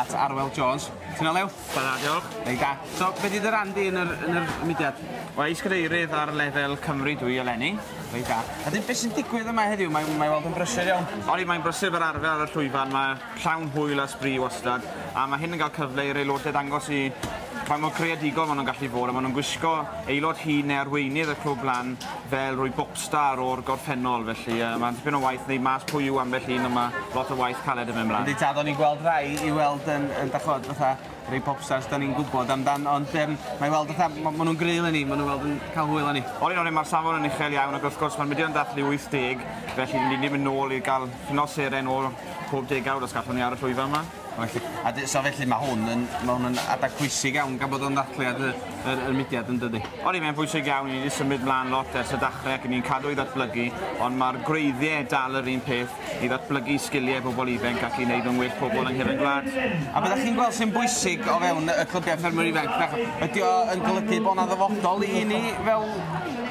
at Arwel Jones. Ti'n o, Lew? Da, diolch. Reit da. So, be di dy ran di yn yr mudiad? Wel, is-gadeirydd ar lefel Cymru dwi eleni. Reit da. A dyn, beth sy'n digwydd yma heddiw? Mae weld yn brysur iawn. Odi, mae'n brysur fel arfer ar y llwyfan, mae llawn hwyl a sbri wastad, a mae hyn yn cael cyfle i'r aelodau dangos i pa mor creadigol maen nhw'n gallu fod, a maen nhw'n gwisgo aelod hŷn neu arweinydd y clwb lan fel rhyw popstar o'r gorffennol, felly mae'n tipyn o waith wneud mas pwy yw ambell un, ond mae lot o waith caled yn mynd mlaen. Yndi tad, o'n i'n gweld rai i weld yn dachod fatha rei popstars da ni'n gwybod amdan, ond mae'n weld fatha, ma nhw'n gryl yn ni, ma nhw'n weld yn cael hwyl ni. Odi, mae'r safon yn uchel iawn, ac wrth gwrs mae'r mudiad yn dathlu 80, felly ni'n mynd nôl i gael ffynnos seren o'r pob degawd os gallwn ni ar y llwyfan yma. Felly, so felly mae hwn yn adag pwysig iawn gan bod o'n ddathliad y mudiad, yn dydi? Odi, mae'n bwysig iawn, ni wedi symud mlaen lot ers y dechrau ac ni'n cadw i ddatblygu, ond mae'r gwreiddiau dal yr un peth i ddatblygu sgiliau bobl ifanc ac i wneud nhw'n well pobl yng nghefn gwlad. A byddech chi'n gweld sy'n bwysig o fewn y clybiau ffermwyr ifanc? Ydy o yn golygu bod 'na ddyfodol i ni fel,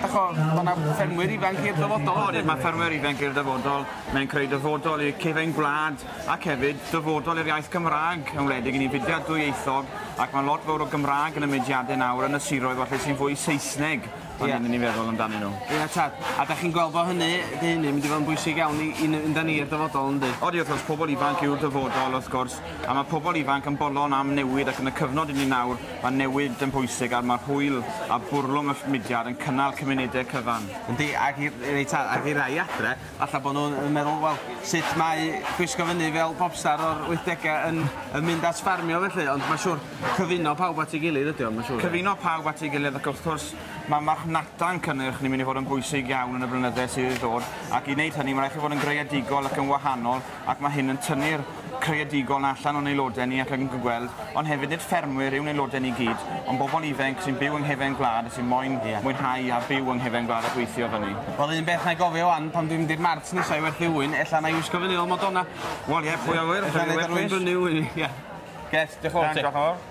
dacho, bod 'na ffermwyr ifanc i'r dyfodol? Odi, mae ffermwyr ifanc i'r dyfodol, mae'n creu dyfodol i'r cefen gwlad ac hefyd dyfodol i'r iaith Gymraeg yn wledig. Ni'n fudiad dwyieithog ac mae lot fawr o Gymraeg yn y mudiadau nawr yn y siroedd falle sy'n fwy Saesneg pan ni'n feddwl amdanyn nhw. Ie, tad. A da chi'n gweld bod hynny, di hynny mynd i fod yn bwysig iawn i ynda ni i'r dyfodol, yndi? Odi, wrth gwrs, pobl ifanc yw'r dyfodol, wrth gwrs, a mae pobl ifanc yn bolon am newid ac yn y cyfnod i ni nawr, mae newid yn bwysig a mae'r hwyl a bwrlwm y mudiad yn cynnal cymunedau cyfan. Yndi, ac i, reit, ac i rai adre, falle bod nhw'n meddwl, wel, sut mae gwisgo fyny fel popstar o'r 80au yn mynd at ffarmio felly, ond mae'n siŵr cyfuno pawb at ei gilydd ydy o, mae'n siŵr. Cyfuno pawb at ei gilydd ac wrth gwrs mae marchnata'n cynnyrch ni'n mynd i fod yn bwysig iawn yn y blynydde sydd i ddod, ac i wneud hynny mae'n rhaid chi fod yn greadigol ac yn wahanol, ac mae hyn yn tynnu'r creadigol allan o'n aelodau ni ac yn gweld, ond hefyd nid ffermwyr yw'n aelodau ni gyd, ond bobl ifanc sy'n byw yng nghefen gwlad a sy'n moyn mwynhau a byw yng nghefen gwlad a gweithio fyny. Wel, un beth na i gofio wan, pan dwi'n mynd i'r mart nesaf i werthu ŵyn, ella na i wisgo fyny fel Madonna. Wel ie, pwy a wyr. Ella na i darwyn fyny ŵyn, ie. Gret, diolch yn fawr ti. Diolch yn fawr.